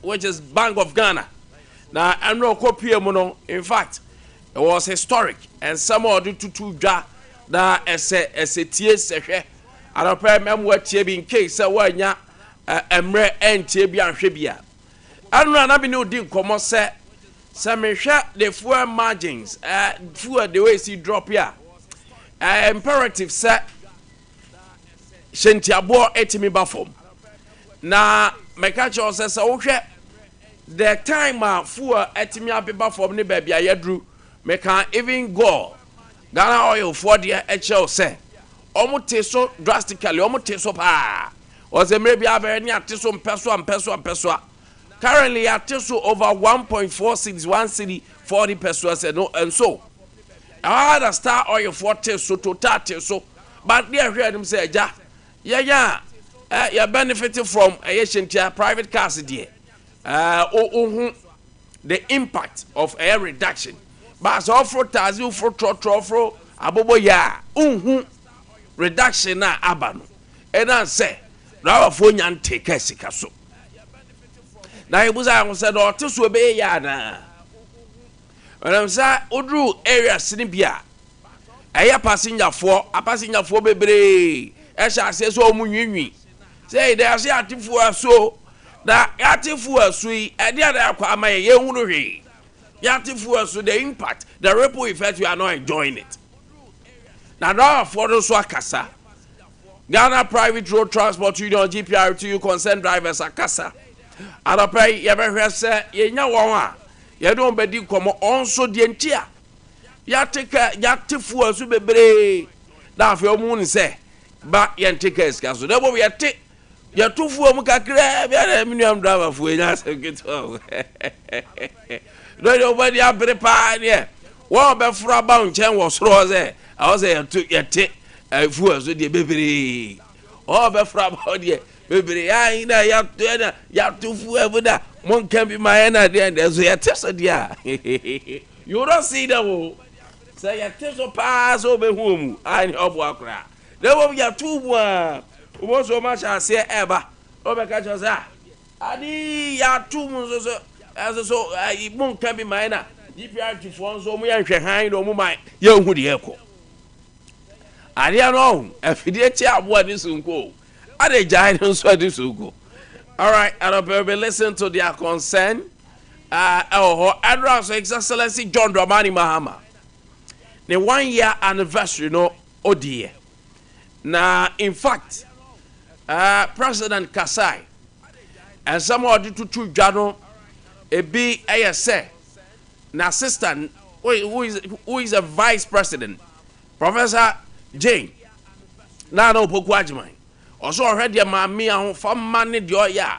which is Bank of Ghana. Na ɛno ɔkɔ pie mu no, in fact, it was historic. Nsɛm a ɔde tutu dwa na ɛsɛ tie sɛhwɛ. Anɔpɛ mɛmo atie bi in case sɛ wɔanya mmerɛ ɛntie bi anhwɛ bi a. Ɛno na me ne odi nkɔmmɔ sɛ mehwɛ the fuel margins, fuel the way esi drop a, imperative sɛ hyɛntiaboɔ etimi ba fam. Na mɛka kyerɛ sɛ wohwɛ the time a fuel ɛtumi abeba fam ne baabi a yɛduru, mɛka even go Ghana Oil foɔ deɛ, ɛkyerɛw sɛ ɔmo te so drastically, ɔmo te so paa. Ɔsɛ mmerɛ bi abɛyɛ ne ate so mpɛ so a mpɛ so a mpɛ so a, currently yɛate so over 1.4 cedis, 1 cedi 40 pesewas no. Nso ɛhɔ na Star Oil foɔ te so, Total te so, but deɛ ɛhwɛ anim sɛ ɛgya yɛnya a yɛ benefit from ɛyɛ hyɛntia private cars deɛ, ohu the impact of air reduction. But sɛ ɔforo taxi, woforo trɔtrɔ, ɔforo abobo yɛ a, nhu reduction na aba no, ɛnan sɛ driverfoɔ nya nte ka sika so. Na ebusa ahụ sɛ na ɔte so ebɛyɛ yɛ anaa? Ɛnam sɛ woduru areas ne bi a ɛyɛ passengerfoɔ, apassengerfoɔ bebree ɛhyɛ aseɛ sɛ wɔn nwinwi sɛ ɛdɛ ase atefoɔ asuo na yɛatefoɔ asuo yi ɛde ada akɔ ama yɛ, yɛnhunu hwee. Yɛatefoɔ asuo, the impact, the ripple effect, we are not enjoying it. Na driverfoɔ no nso akasa. Ghana Private Road Transport Union, GPRTU, concerned drivers akasa. Anɔpɛ yi yɛbɛhwɛ sɛ yɛnya wɔn a yɛde wɔn bɛdi nkɔmmɔ. Ɔnso deɛ nti a yɛate ka yɛate fuel so bebree na afei wɔn hu ne sɛ ba yɛnte ka sika so, na mmom yɛte yɛto fuel mu kakraa bi ana. Me nuam driverfoɔ, ɛnya asɛm ketewa o, na deɛ wɔbɛde abere paa deɛ wɔn a bɛforo aba wo nkyɛn wɔ soro hɔ sɛ ɛwɔ sɛ yɛto yɛte fuel so deɛ bebree, wɔn a bɛforo aba hɔ deɛ bebree ayi na yɛato ɛna yɛato fuel mu na monka bi ma yɛn na deɛ deɛ so yɛte so deɛ a, you don't see them o. Sɛ yɛte so paa sɛ wobɛhu wɔ mu a, ne ɔboa koraa, na mmom yɛto mu a, wobɛhu sɛ wɔn ahyɛ aseɛ ɛɛba na wɔbɛka kyerɛ sɛ a ade yɛato mu nso so ɛnso so ayi monka bi ma yɛn. Na GPRT foɔ nso wɔn yɛ nhwɛ han na wɔn ma yɛnhu deɛ ɛkɔ adeɛ no. Ɔho afidie kye aboa ne sonko o, ade gyae no nso ade sonko. Alright, anɔpɛ we listen to their concern. Ɛwɔ hɔ ɛdora so, His Excellency John Dramani Mahama ne one year anniversary no odiiɛ. Na in fact, President kasai. Nsɛm a ɔde tutu dwa no ebi ɛyɛ sɛ na sister who is a vice president, Professor Jane Naana Opoku Agyeman, ɔso ɔhwɛ deɛ maame ahofama ne deɛ ɔyɛ a,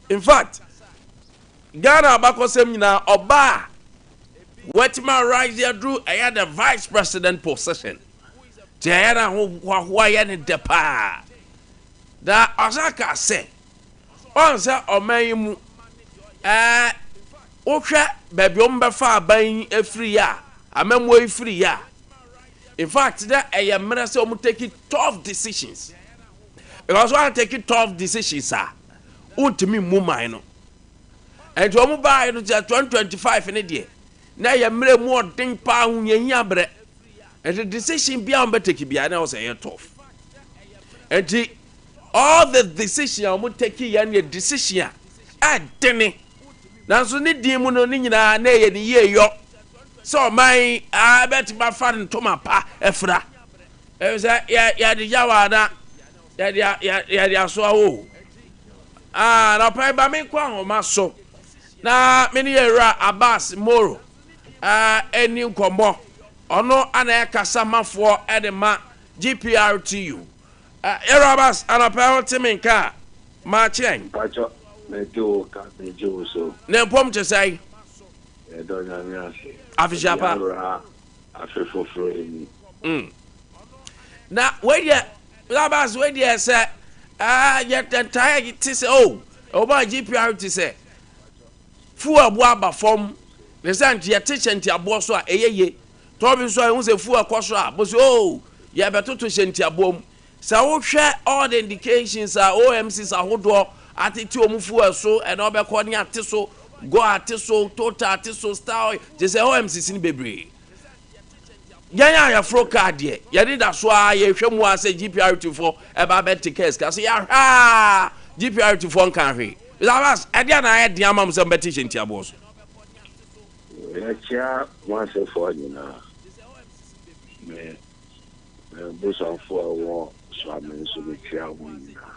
in fact, Ghana abakɔsɛm nyinaa, ɔbaa wɔatumi arise aduru ɛyɛ the vice president position te ɛyɛ na ahohoahoa yɛ ne dɛ paa. Na ɔsan ka sɛ ɔn sɛ ɔman yi mu wohwɛ baabi a wɔn bɛfa aban yi afiri yɛ a, amammuo yi firi yɛ a, in fact, dɛ ɛyɛ mmerɛ sɛ wɔn take tough decisions, because wɔn take tough decisions a, wɔntumi mmu man no. Nti wɔn baa no sɛ 2025 ne deɛ na ɛyɛ mmerɛ mu ɔden paa ho yɛn berɛ. Nti decision bi a wɔn bɛ take biara na ɛwɔ sɛ ɛyɛ tough. Nti all the decision a wɔn take yɛ no yɛ decision a ɛdene, nanso ne din mu no ne nyinaa na ɛyɛ ne yie yɔ sɛ ɔman a bɛtumi afa ne ntoma pa ɛfira ɛfɛ sɛ yɛ yɛde yawa na yɛde asoa wo aa. Na ɔpɛ ba me nkɔ ahoma so na me ne yɛwura Abbas Moro ɛni nkɔmmɔ. Ɔno ana ɛkasa mafoɔ ɛde ma GPRTU. Yɛwura Abbas, anɔpɛ ho te me nka a maakyɛn. Mpakyɛ, mete wo ka, megye wo so. Ne mpɔm te sɛn? Yɛdɔ Nyame ase. Afihyia pa. Yɛawura afe foforɔ yi mu. Na wei deɛ, Abbas, wei deɛ sɛ yɛtɛntae te sɛ o ɔba GPR te sɛ fuel bo aba fam ne sɛ nti yɛte hyɛntiaboɔ so a ɛyɛ ye tɔɔ bi nso a ɛhu sɛ fuel kɔ so a mo sɛ o yɛbɛtoto hyɛntiaboɔ mu. Sɛ wohwɛ all the indications a OMCs ahodoɔ Atete wɔn fuel so, ɛna ɔbɛkɔ ne ate so, Go ate so, Total ate so, Star Oil, kyerɛ sɛ OMCs no bebree. Yɛn a yɛforo kaa deɛ, yɛde da so ara yɛhwɛ mu ara sɛ GPRT foɔ ɛba abɛte kaa sika so. Yɛahwɛ ara GPRT foɔ nkaa hwee. Mister Abbas, ɛdeɛn na ayɛ den ama mo sɛ mobɛte hyɛntiaboɔ so? Yɛkyea Kumasifoɔ nyinaa ne m'abusuafoɔ a ɛwɔ Suame nso mekyea wɔn nyinaa.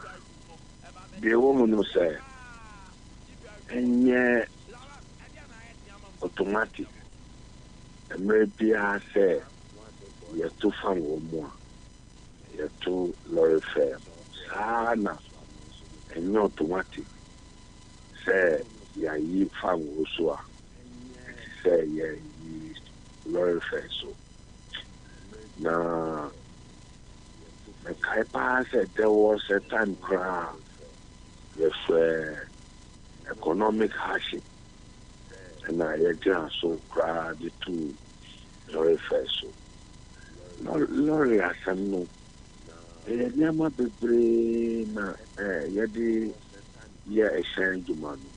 Deɛ ɛwɔ mu no sɛ ɛnyɛ automatic mmerɛ biara sɛ yɛto fangoo mu a, yɛto lɔre fare mu. Saa ara na ɛnyɛ automatic sɛ yɛayi fangoo so a, ɛte sɛ yɛayi lɔre fare so. Na mekae paa sɛ there was a time koraa yɛfrɛ economic hardship na yɛgyina so koraa de tuu lɔre fare so. Lɔre asɛm no, ɛyɛ nneɛma bebree na yɛde yɛ hyɛn adwuma no.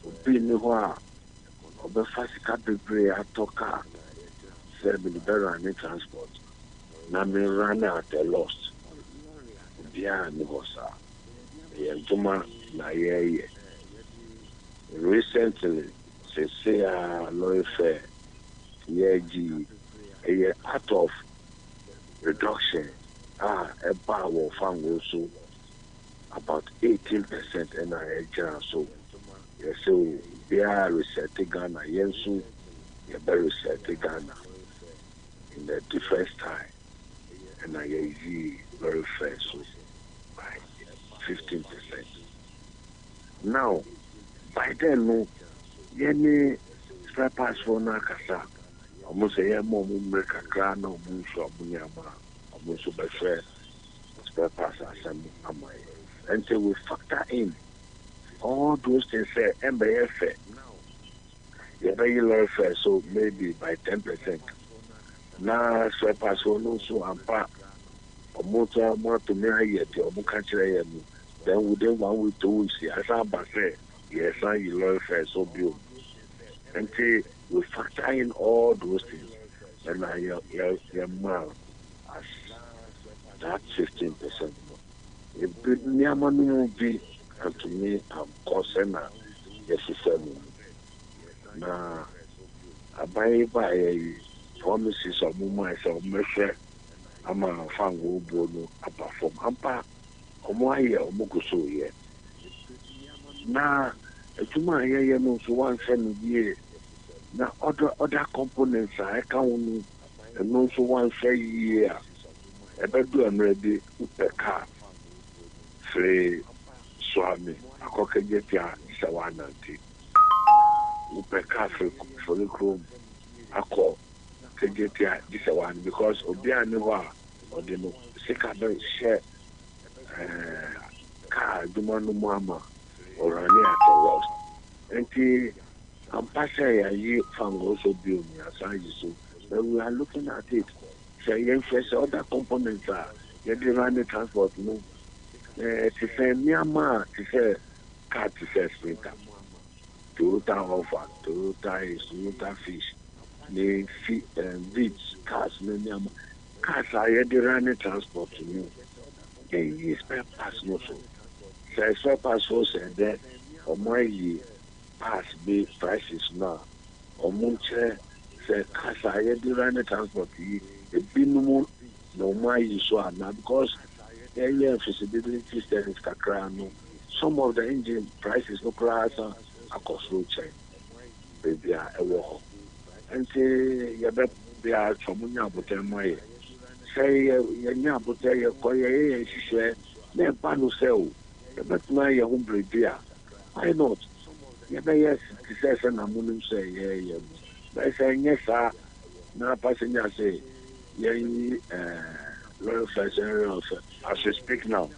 Obi nni hɔ a ɔbɛfa sika bebree atɔ kaa sɛ mede bɛrane transport na merane at a loss. Obiara nni hɔ saa. Ɛyɛ adwuma na yɛreyɛ. Recently, seesei ara lorry fare yɛregye yi, ɛyɛ part of reduction a ɛbaa wɔ fangoo so about 18% ɛna ɛgyina so. Yɛsɛ obiara reset Ghana, yɛn nso yɛbɛ reset Ghana in a different style ɛna yɛyi lorry fare so by 15%. Now, by then no, yɛne spare parts foɔ no akasa. Ɔmo sɛ yɛma ɔmo mmerɛ kakra na ɔmo nso ɔmo nneɛma a ɔmo nso bɛhwɛ spare parts asɛm ama yɛ. Nti we factor in all those things sɛ ɛmbɛyɛ fɛ yɛbɛyi lorry fare so maybe by 10% na spare parts foɔ no nso ampa ɔmo nso ɔmo atumi ayɛ deɛ ɔmo ka kyerɛ yɛn no, then within one week, 2 weeks, yɛasan aba sɛ yɛsan yi lorry fare so bio. Nti we factor in all those things ɛna yɛ yɛ yɛma as that 15% no. Ebi nneɛma no mu bi antumi ankɔ sɛ na yɛhyehyɛ no no. Na aban yi baeɛ yi, promises a ɔmo maa sɛ ɔmo bɛhwɛ ama fangoo buo no aba fam ampa, ɔmo ayɛ, ɔmo gu so yɛ. Na adwuma a yɛyɛ no nso, wanhwɛ no yie na other components a ɛka ho no, ɛno nso wanhwɛ yie a, ɛbɛdu mmerɛ bi wopɛ kaa firi Suame akɔ Kejetia sɛ woanante. Wopɛ kaa firi Kurom akɔ Kejetia gye sɛ woan because obiara nni hɔ a ɔde no sika bɛhyɛ kaa adwuma no mu ama ɔrane at a loss. Nti ampa sɛ yɛayi fangoo so bio no, yɛasan yi so, but we are looking at it sɛ yɛnhwɛ sɛ other components a yɛde run transport no te sɛ nneɛma a te sɛ car, te sɛ Sprinter, Toyota Alphard, Toyota Ace, Toyota Fish ne fi Vitz cars ne nneɛma cars a yɛde run transport no, yɛyi spare parts no so. Sɛ spare parts fo sɛ dɛ ɔmo ayi parts bi prices no a, ɔmo nkyerɛ sɛ cars a yɛde run transport yi ebinom na ɔmo ayi so ana, because yɛyɛ feasibility studies kakra no, some of the engine prices no koraa san akɔ soro kyɛn baabi a ɛwɔ hɔ. Nti yɛbɛ bia sɛ ɔmo nya abotɛ ma yɛ sɛ yɛ yɛnya abotɛ, yɛkɔ yɛyɛ yɛn nhyehyɛ na ɛba no sɛ o yɛbɛtumi ayɛ ho biribi a, why not? Yɛbɛyɛ te sɛ na monim sɛ yɛyɛ no. Bɛyɛ sɛ ɛnyɛ saa na passenger sɛ yɛnyi lorry fare sɛ lorry fare. As we speak now,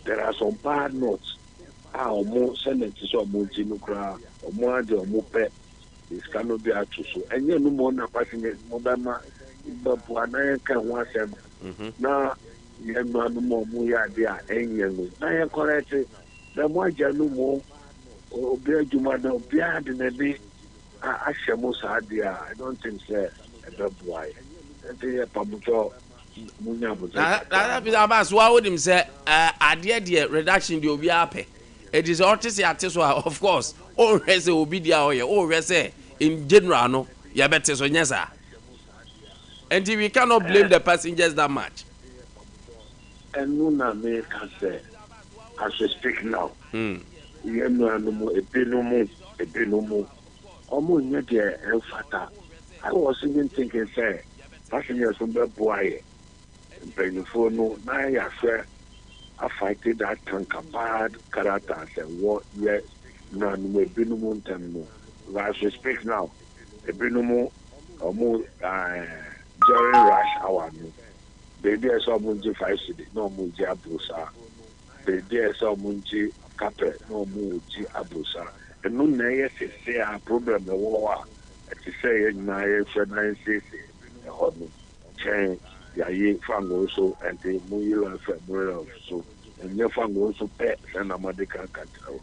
there are some bad notes a ɔmo sɛnɛ te sɛ ɔmo gye no koraa, ɔmo ade ɔmo pɛ sika no bi ato so. Ɛnyɛ no mo na passengers mo bɛma bɛboa na yɛnka ho asɛm na yɛn nuanom a ɔmo yɛ ade a ɛnyɛ no na yɛn correct. Na mo agya no mu obi adwuma no, obiara de n'ani ahyɛ mo saa deɛ a, I don't think sɛ ɛbɛboa yɛ. Nti yɛ pamotɔ munya abotire Na kakra na ma Peter yɛ. Abbas wa wonim sɛ adeɛ deɛ, reduction deɛ, obiara pɛ. Eti sɛ ɔte sɛ ate so a, of course ɔnhwɛ sɛ obi deɛ a ɔyɛ, ɔhwɛ sɛ in general no yɛbɛte so, nyɛ saa? Nti we cannot blame the passengers that much. Ɛno na meka sɛ as we speak now, yɛn nuanom ebinom ɔmo nyɛ deɛ ɛmfata. I was even thinking sɛ passengers no bɛboa yɛ mpanyinfoɔ no na yɛahwɛ afight that tanker bad character sɛ wɔ yɛ nuanom ebinom ntɛm no. As we speak now, ebinom ɔmo during rush hour no, beebi a ɛsɛ ɔmo gye 5 cedi na ɔmo gye aboro saa, beebi a ɛsɛ ɔmo gye kapɛ na ɔmo gye aboro saa. Ɛno na ɛyɛ sese a problem ɛwɔ hɔ a ɛte sɛ yɛn nyinaa yɛhwɛ na yɛnsiesie ɛhɔ no kyɛn yɛayi fango so. Ɛnti mo yi lɔre fare, mo yi lɔre so, ɛnyɛ fango so pɛ sɛ na mo de ka ka kyerɛ wo.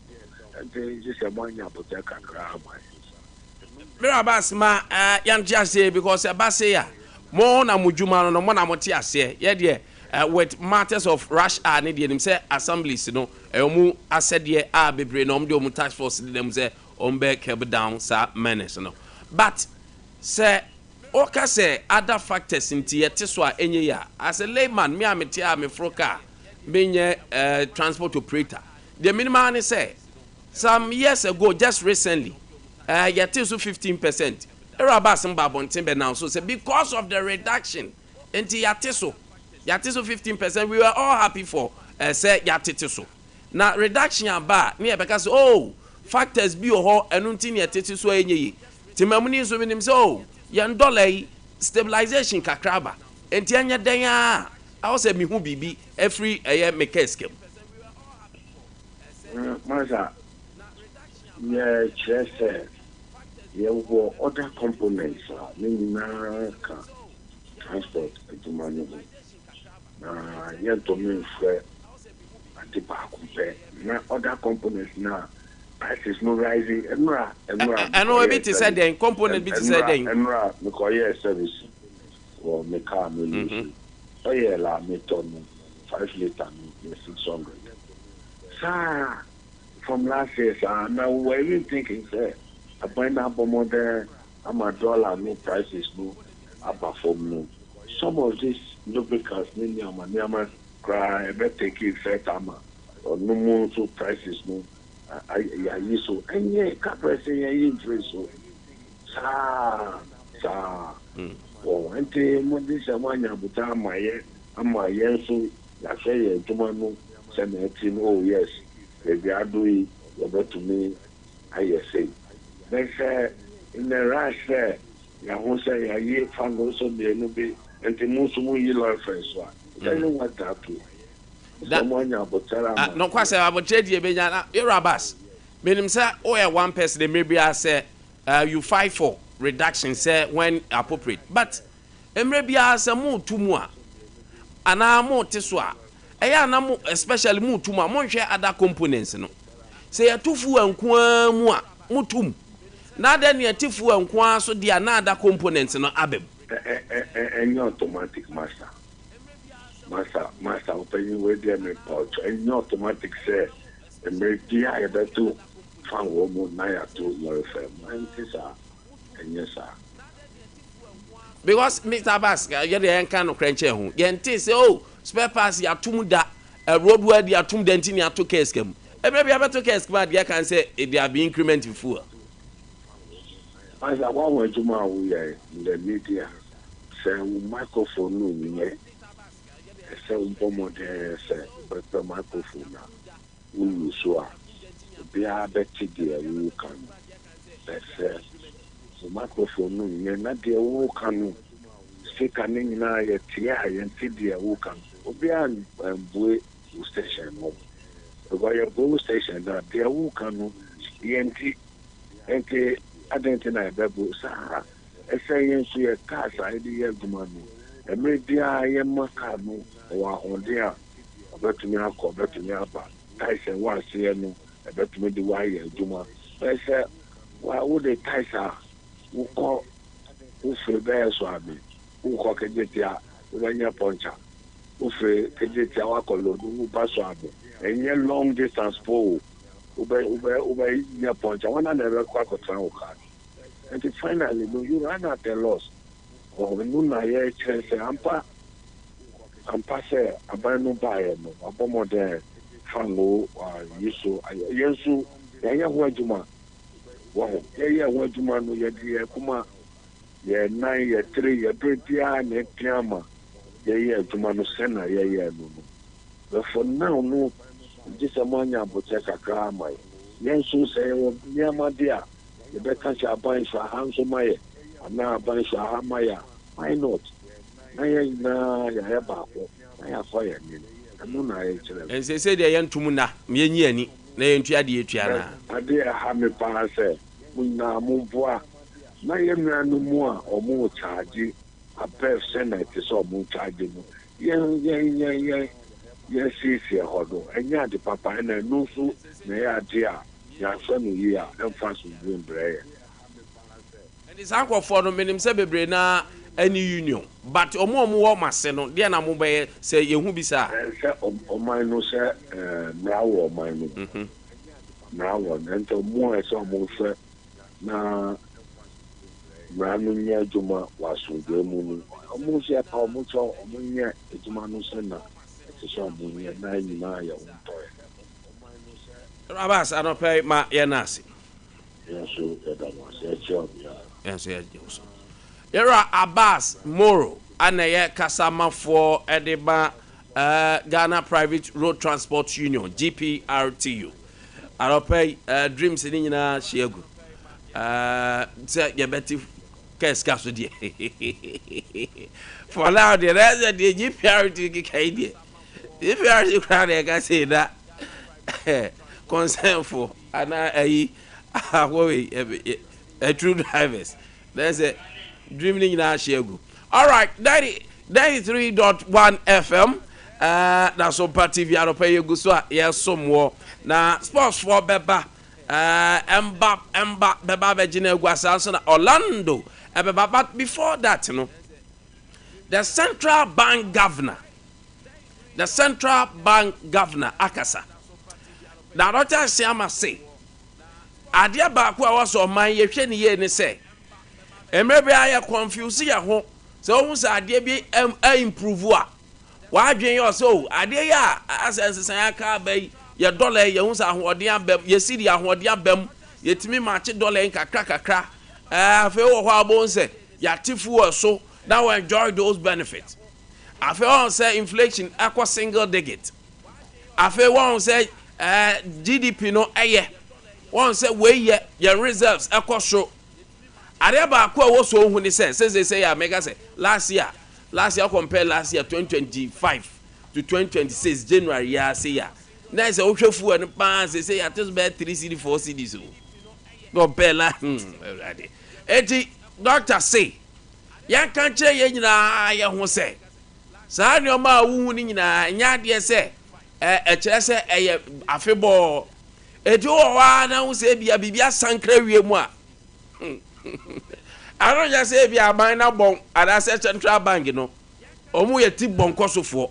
Ɛnti gye sɛ mo anya abotɛ kakra ama yɛ. Mmerɛ Abbas ma yɛnte aseɛ, because ɛba se a mo na mo dwuma no, mo na mo te aseɛ. Yɛ deɛ, with matters of rush hour ne deɛ, nim sɛ assemblies no ɛyɛ ɔmo asɛdeɛ a bebree na ɔmo de ɔmo task force de dɛm sɛ ɔmo bɛ curb down saa menace no. But sɛ ɔka sɛ other factors nti yɛte so a, ɛnyɛ yi a, as a layman, me a mete a meforo car, menyɛ transport operator deɛ, minimum ne sɛ some years ago, just recently, yɛte so 15%. Ɛrɛ Abbas mba abɔnten bɛ now so sɛ because of the reduction nti yɛate so 15%. We were all happy for sɛ yɛatete so. Na reduction aba a, ne yɛbɛka sɛ, oh, factors bi wɔ hɔ, ɛno nti ne yɛtete so a ɛnyɛ yie. Temamuni nso menim sɛ, oh, yɛn dollar yi stabilization kakra aba, nti ɛnyɛ dɛn a awɔ sɛ mehu biribi afiri ɛyɛ me kaa sika mu. Masa, yɛkyerɛ sɛ yɛwɔ other components a ne nyinaa ka transport adwuma no ho, na yɛntɔmi mfrɛ ade baako pɛ na other components na prices no rising. Ɛnura Ɛno ebi te sɛ dɛn? Component bi te sɛ dɛn? Ɛnura mekɔyɛ service wɔ me car no use oil a metɔ no, 5 litre no yɛ 600 saa from last year saa. Na we were even thinking sɛ aban na abɔ mmɔden ama dollar no prices no aba fam no, some of these lubricants ne nneɛma nneɛma koraa ɛbɛ take effect ama ɔno mu nso prices no yɛayi so. Ɛnyɛ kaprɛ sɛ yɛyi mfiri so saa saa wɔn. Nti mo de sɛ mo anya abota ama yɛ, ama yɛn nso yɛahwɛ yɛn adwuma no sɛ na ɛte no. Oh yes, baabi ado yi yɛbɛtumi ayɛ sei bɛ sɛ in a rush sɛ yɛho sɛ yɛayi fango so mmienu bi nti mo nso mo yi lɔre fare so a, it doesn't work that way. Sɛ mo anya abotare ama. Nɔkwa sɛ abotare deɛ bɛnya. Na yɛwura Abbas, menim sɛ woyɛ one person mmerɛ biara sɛ you fight for reduction sɛ when appropriate, but mmerɛ biara sɛ moreto mu a anaa mote so a, ɛyɛ ana mo, especially moreto mu a, monhwɛ other components no sɛ yɛto fuel nko ara mu a moto mu, na adɛn ne yɛte fuel nko ara so deɛ a na other components no aba mu? Ɛnyɛ automatic, master, master, master, ɔpanyin wei deɛ mepa ɔkyɛ, ɛnyɛ automatic sɛ mmerɛ biara yɛbɛto fango mu na yɛato lɔre fare mu. Ɛnte saa, ɛnyɛ saa. Because Mr Abbas, yɛde yɛnka nokorɛ nkyɛn ho, yɛnte sɛ, oh, spare parts yɛato mu da, road de atom da nti ne ato kaa sika mu. Ɛberɛ bi abɛto kaa sika mu a, deɛ kan sɛ there have been increment in fuel. Masa, woaho adwuma a woyɛ in the media, sɛ wo microphone no nyɛ, ɛsɛ wobɔ mmɔden sɛ wobɛpɛ microphone a woyi so a obiara bɛte deɛ woka no. Bɛ sɛ wo microphone no nyɛ na deɛ woka no speaker no nyinaa yɛtie a, yɛnte deɛ woka no. Obiara mbue wo station no, because yɛbue wo station no a, deɛ woka no yɛnti. Nti adɛn nti na yɛbɛbu saa? Ɛsɛ yɛn nso yɛ cars a yɛde yɛ adwuma no, mmerɛ biara yɛma car no ɔwɔ ahoɔden a ɔbɛtumi akɔ, ɔbɛtumi aba. Tyres a ɛwɔ aseɛ no ɛbɛtumi de wo ayɛ adwuma. Bɛyɛ sɛ wa wode tyres a wokɔ wofiri bɛyɛ so ame wokɔ Kejetia wobɛnyɛ puncture. Wofiri Kejetia wakɔ load woba so ame. Ɛnyɛ long distance po o. Wobɛ wobɛ wobɛnyɛ puncture. Wɔn na ɛbɛkɔ akɔtena wo car no. Nti finally no, you run at a loss. Ɔno na yɛkyerɛ sɛ ampa ampa sɛ aban no baeɛ no, wabɔ mmɔden fango yi so. Yɛn nso yɛayɛ ho adwuma wɔ ho. Yɛyɛ ho adwuma no, yɛde yɛ kuma, yɛ nan, yɛ tiri, yɛ bere biara na epia ama yɛyɛ adwuma no sɛ na yɛyɛ no. But for now no, gye sɛ mo anya abotire kakra ama yɛ. Yɛn nso sɛ yɛwɔ nneɛma de a yɛbɛka sɛ aban hwɛ aha nso ma yɛ anaa aban hwɛ aha ma yɛ a, why not? Na yɛn nyinaa yɛayɛ baako na yɛakɔ yɛn anim. Ɛno na yɛkyerɛ no. Nsese deɛ yɛntom nna, yɛnyi ani na yɛntua deɛ yɛtua naa. Adeɛ ɛha me paa sɛ mo nyinaa momboa na yɛn nuanom mu a ɔmo charge above sɛ na ɛte sɛ ɔmo charge no, yɛn yɛsiesie hɔ no, ɛnyɛ ade papa. Ɛna ɛno nso na ɛyɛ ade a yɛahwɛ no yie a ɛmfa asomdwe mbrɛ yɛ. Ɛnti saa nkurɔfoɔ no, menim sɛ bebree naa ɛne union, but ɔmo a ɔmo wɔ ɔmo ase no deɛ na mo bɛyɛ sɛ yɛhu bi saa? Sɛ ɔman no sɛ mmara wɔ ɔman no mu, mmara wɔ no, nti ɔmo a ɛsɛ ɔmo hwɛ na mmara no nyɛ adwuma wɔ asomdwe mu no, ɔmo nso yɛpa ɔmo kyɛw, ɔmo nyɛ adwuma no sɛ na ɛte sɛ ɔmo nyɛ na nyinaa yɛ ho ntɔyɛ. Abbas, anɔpɛ ma yɛn ase. Yɛn nso yɛda mo ase, ɛkyɛ obiara. Yɛn nso yɛgye wo so. Yɛwura Abbas Moro ana yɛ kasamafoɔ ɛde ba Ghana Private Road Transport Union, GPRTU. Anɔpɛ yi dreams ne nyinaa hyia gu sɛ yɛbɛte kɛsika so deɛ. For now deɛ, na ɛsɛ deɛ GPRTU keka yi deɛ, GPRTU koraa deɛ ɛka sei na concernfoɔ anaa ayi ahɔwe true drivers na ɛsɛ dream ne nyinaa hyia gu. Alright, 93.1 FM na so pa TV, anɔpɛ yɛ gu so a yɛsom wɔ na sports foɔ bɛba, ɛmba ɛmba bɛba abɛgyina agu asa nso na Orlando ɛbɛba. But before that no, the central bank governor akasa na Dr. Asiama se adeɛ baako a wɔsɔ ɔman yɛhwɛ ne yie ne sɛ mmerɛ bi a yɛ confuse yɛ ho sɛ ohun sɛ adeɛ bi ɛ improve a, wadwen yɛ ɔsɛ o adeɛ yi a asɛ nsesan aka aba yi, yɛ dɔla yi, yɛhu sɛ ahoɔden aba mu, yɛ sidi ahoɔden aba mu, yɛtumi maakye dɔla yi kakra kakra. Afei wɔ hɔ a wɔn sɛ yɛate fuel so na wɔ enjoy those benefits. Afei wɔn sɛ inflation ɛkɔ single digit. Afei wɔn sɛ GDP no ɛyɛ, wɔn sɛ wei yɛ yɛn reserves ɛkɔ soro. Adeɛ baako a ɛwɔ so ohun ni sɛ sɛsɛsɛ yɛ ameka sɛ last year compare last year 2025 to 2026 January yɛ ase yɛ na sɛ wohwɛ fuel no paa sɛsɛ yɛ ate so bɛyɛ 3 cedi, 4 cedis o compare la. Awurade, eti doctor se yɛnka nkyerɛ yɛn nyinaa yɛ ho sɛ saa nneɛma a wohu no nyinaa nyɛ adeɛ sɛ ɛkyerɛ sɛ ɛyɛ afebɔɔ. Eti wɔ hɔ a na ho sɛ ebia biribi asankra wie mu a, ano nyɛ sɛ ebi aban na bɔn anaasɛ central bank no wɔn yɛ ti bɔn kɔsofoɔ,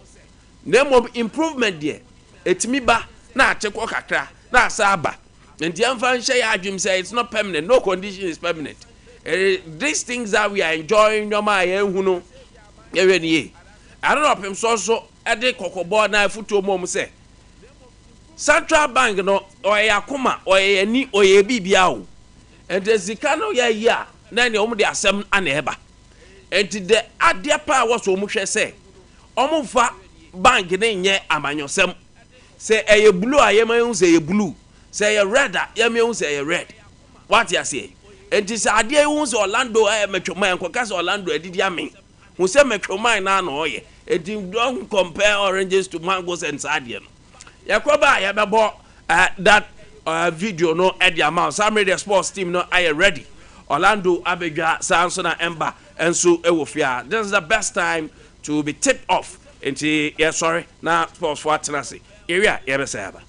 na mmom improvement deɛ etumi ba na ate kɔ kakra na asa aba. Nti ɛnfa nhyɛ yɛ adwene sɛ it's not permanent. No condition is permanent. These things that we are enjoying, nneɛma a yɛn hu no, yɛhwɛ ne yie. Ano na ɔpem so nso ɛde kɔkɔbɔ na afutuo mu ɔmo sɛ central bank no ɔyɛ akoma, ɔyɛ ani, ɔyɛ biribiara o. Nti sika no yɛ yi a na nea wɔn de asɛm ana ɛba. Nti de adeɛ pa a wɔ so wɔn hwɛ sɛ wɔn nfa bank ne nyɛ amanyɔsɛm. Sɛ ɛyɛ blue a, yɛma ehu sɛ ɛyɛ blue. Sɛ ɛyɛ red a, yɛma ehu sɛ ɛyɛ red. Wate aseɛ? Nti sɛ adeɛ yi hu sɛ Orlando ɛyɛ mɛtwɛman, nkɔka sɛ Orlando adidi ame hu sɛ mɛtwɛman naa na ɔyɛ. Nti don't compare oranges to mangoes and saa adeɛ no. Yɛkɔ ba a, yɛbɛbɔ that video no ɛde ama wo. Saa mmere deɛ, sports team no ayɛ ready. Orlando abɛdwa saa nso na ɛmba nso ɛwɔ fie a, this is the best time to be tipped off. Nti yɛsɔre na sports fo atena ase. Yɛwie a, yɛbɛsɛ aba.